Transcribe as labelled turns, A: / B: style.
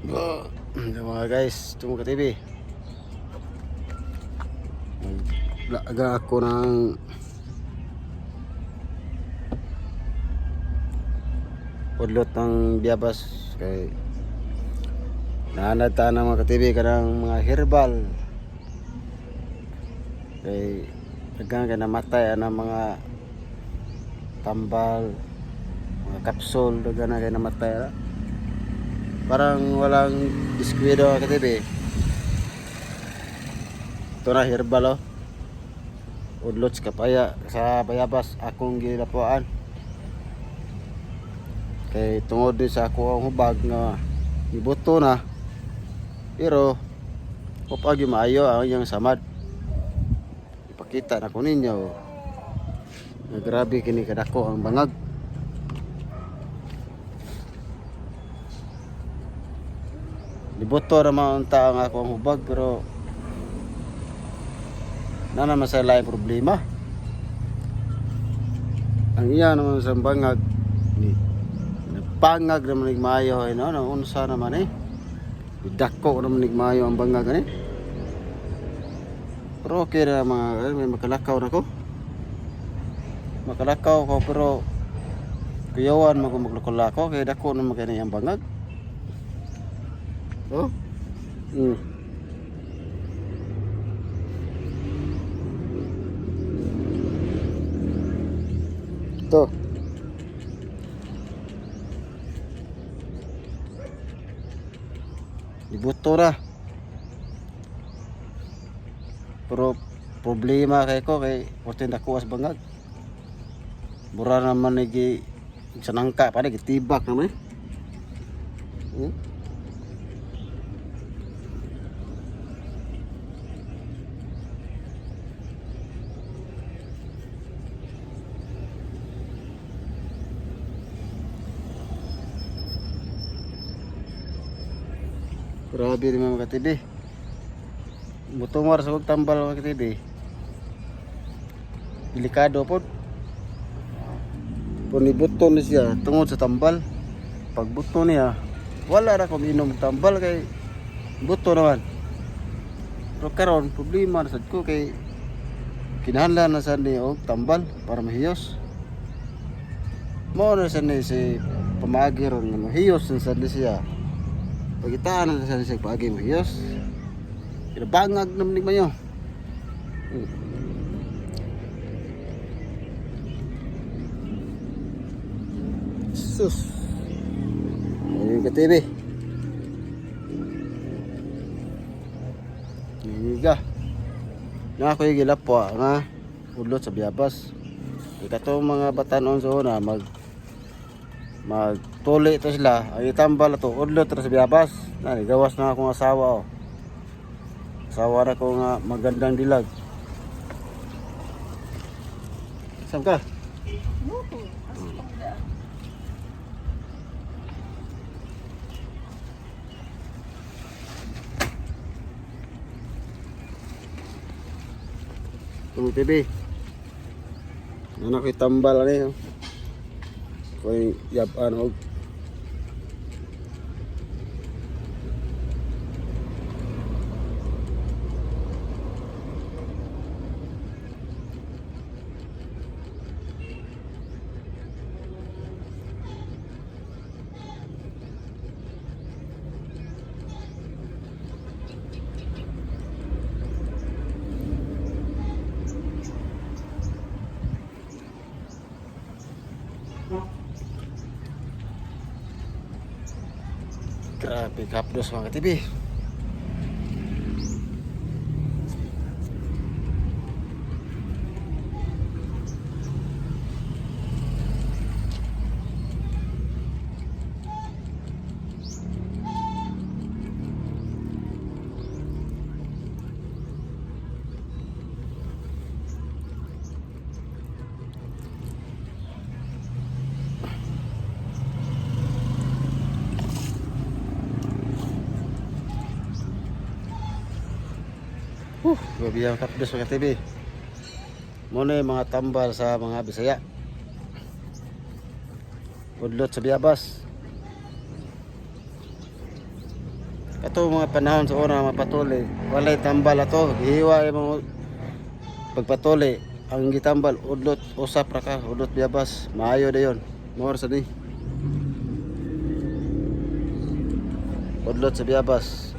A: Oh, mga guys, Tungo ka TV. Naglaga ako ng udlot ng biyabas kay naanad ta ng mga ka-TV kanang mga herbal kay daghan kay namatay ang mga tambal, mga kapsul, daghan na kay namatay ra. Parang walang diskuido, mga ka-TV. Ito na herbal, oh. Udlot sa kapaya sa bayabas akong gilapuan kay tungod din sa ako ang hubag nga gibuto na, pero kapag yung maayo ang iyang samad, ipakita na ko ninyo nga grabe kini kadako ang bangag. Gibuto ra man unta ang ako ang hubag, pero na naman sa laing problema ang iya naman sa bangag ni nagpangag naman nig maayo ay no, no unsa naman eh, dako naman nig maayo ang bangag ani. Pero okay ra mga eh, may makalakaw na ko, makalakaw ko, pero kuyawan mo kung maglakaw kay dako naman kay ang bangag, oh. Ito. Ibuto ra. Pero problema kay ko kay porte dako as bangag. Mura naman ni gi sa nangka pa ni gitibak naman eh. Grabe rin mga katibi. Mutumar sa kog tambal, mga katibi. Delikado po. Punibuto ni siya tungod sa tambal. Pagbuto niya, wala ra ko minom tambal kay buto naman. Pero karon problema na sad ko kay kinahanglan na sad ni og tambal para mahiyos. Mao na sad ni si pamaagi ron nga mahiyos na sad ni siya. Pagitaan na sad ni siya paagi mahiyos. Pinabangag naman ni mayo. Sus. Ayun ka TV. Giga. Na ako yung gilapwa nga udlot sa biyabas. Ikatong mga batanon sa una magtuli to sila. Ang itambal to udlot ra sa biyabas. Na gawas na akong asawa, oh. Asawa ra ko nga magandang dilag. Saan ka?
B: Muto. Asa pang daan?
A: Tung TV. Ano ko'y tambal ani, oh. Ko'y yapan og grabe kapdos, mga TV. Grabe ang kapdos, mga TV. Muna yung mga tambal sa mga Bisaya. Udlot sa biyabas. Kato mga panahon sa una mga patuli, walay tambal ato, gihiwa yung mga pagpatuli, ang gitambal udlot usap ra ka, udlot biyabas, maayo dayon. Mao sa ni. Udlot sa biyabas.